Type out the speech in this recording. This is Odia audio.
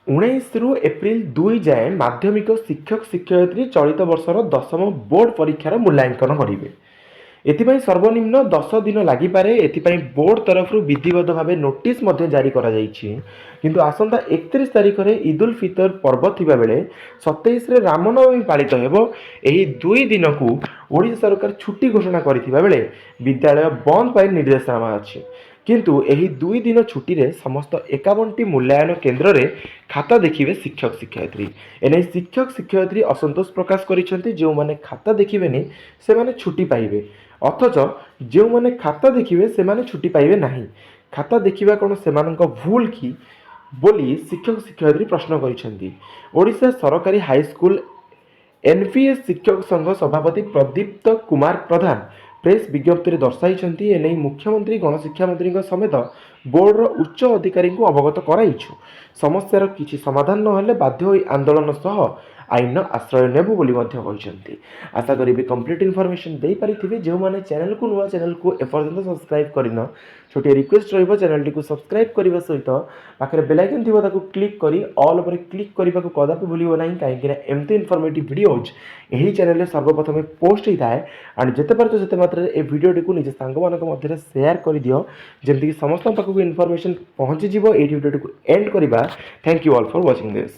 19ରୁ ଏପ୍ରିଲ 2 ଯାଏଁ ମାଧ୍ୟମିକ ଶିକ୍ଷକ ଶିକ୍ଷୟିତ୍ରୀ ଚଳିତ ବର୍ଷର ଦଶମ ବୋର୍ଡ଼ ପରୀକ୍ଷାର ମୂଲ୍ୟାଙ୍କନ କରିବେ। ଏଥିପାଇଁ ସର୍ବନିମ୍ନ 10 ଦିନ ଲାଗିପାରେ। ଏଥିପାଇଁ ବୋର୍ଡ଼ ତରଫରୁ ବିଧିବଦ୍ଧ ଭାବେ ନୋଟିସ୍ ମଧ୍ୟ ଜାରି କରାଯାଇଛି। କିନ୍ତୁ ଆସନ୍ତା 31 ତାରିଖରେ ଇଦ୍ ଉଲ୍ ଫିତର ପର୍ବ ଥିବାବେଳେ 27ରେ ରାମନବମୀ ପାଳିତ ହେବ। ଏହି 2 ଦିନକୁ ଓଡ଼ିଶା ସରକାର ଛୁଟି ଘୋଷଣା କରିଥିବା ବେଳେ ବିଦ୍ୟାଳୟ ବନ୍ଦ ପାଇଁ ନିର୍ଦ୍ଦେଶନାମା ଅଛି। କିନ୍ତୁ ଏହି 2 ଦିନ ଛୁଟିରେ ସମସ୍ତ 51ଟି ମୂଲ୍ୟାୟନ କେନ୍ଦ୍ରରେ ଖାତା ଦେଖିବେ ଶିକ୍ଷକ ଶିକ୍ଷୟିତ୍ରୀ। ଏନେଇ ଶିକ୍ଷକ ଶିକ୍ଷୟିତ୍ରୀ ଅସନ୍ତୋଷ ପ୍ରକାଶ କରିଛନ୍ତି। ଯେଉଁମାନେ ଖାତା ଦେଖିବେନି, ସେମାନେ ଛୁଟି ପାଇବେ, ଅଥଚ ଯେଉଁମାନେ ଖାତା ଦେଖିବେ, ସେମାନେ ଛୁଟି ପାଇବେ ନାହିଁ। ଖାତା ଦେଖିବା କ'ଣ ସେମାନଙ୍କ ଭୁଲ କି ବୋଲି ଶିକ୍ଷକ ଶିକ୍ଷୟିତ୍ରୀ ପ୍ରଶ୍ନ କରିଛନ୍ତି। ଓଡ଼ିଶା ସରକାରୀ ହାଇସ୍କୁଲ ଏନ୍ପିଏସ୍ ଶିକ୍ଷକ ସଂଘ ସଭାପତି ପ୍ରଦୀପ୍ତ କୁମାର ପ୍ରଧାନ ପ୍ରେସ୍ ବିଜ୍ଞପ୍ତିରେ ଦର୍ଶାଇଛନ୍ତି, ଏନେଇ ମୁଖ୍ୟମନ୍ତ୍ରୀ, ଗଣଶିକ୍ଷା ମନ୍ତ୍ରୀଙ୍କ ସମେତ ବୋର୍ଡ଼ର ଉଚ୍ଚ ଅଧିକାରୀଙ୍କୁ ଅବଗତ କରାଇଛୁ। ସମସ୍ୟାର କିଛି ସମାଧାନ ନହେଲେ ବାଧ୍ୟ ହୋଇ ଆନ୍ଦୋଳନ ସହ ଆଇନର ଆଶ୍ରୟ ନେବୁ ବୋଲି ମଧ୍ୟ କହିଛନ୍ତି। ଆଶା କରିବି କମ୍ପ୍ଲିଟ୍ ଇନଫର୍ମେସନ୍ ଦେଇପାରିଥିବି। ଯେଉଁମାନେ ଚ୍ୟାନେଲକୁ ନୂଆ, ଚ୍ୟାନେଲକୁ ଏପର୍ଯ୍ୟନ୍ତ ସବସ୍କ୍ରାଇବ୍ କରିନ, ଛୋଟିଆ ରିକ୍ୱେଷ୍ଟ ରହିବ, ଚ୍ୟାନେଲଟିକୁ ସବସ୍କ୍ରାଇବ୍ କରିବା ସହିତ ପାଖରେ ବେଲ୍ ଆଇକନ୍ ଥିବ, ତାକୁ କ୍ଲିକ୍ କରି ଅଲ୍ ଉପରେ କ୍ଲିକ୍ କରିବାକୁ କଦାପି ଭୁଲିବ ନାହିଁ। କାହିଁକିନା ଏମିତି ଇନଫର୍ମେଟିଭ୍ ଭିଡ଼ିଓଜ୍ ଏହି ଚ୍ୟାନେଲରେ ସର୍ବପ୍ରଥମେ ପୋଷ୍ଟ ହୋଇଥାଏ। ଆଣ୍ଡ ଯେତେ ପାରୁଛ, ସେତେ ମାତ୍ରାରେ ଏ ଭିଡ଼ିଓଟିକୁ ନିଜ ସାଙ୍ଗମାନଙ୍କ ମଧ୍ୟରେ ସେୟାର କରିଦିଅ, ଯେମିତିକି ସମସ୍ତଙ୍କ ପାଖକୁ ଇନଫର୍ମେସନ୍ ପହଞ୍ଚିଯିବ। ଏଇଠି ଭିଡ଼ିଓଟିକୁ ଏଣ୍ଡ କରିବା। Thank you all for watching this.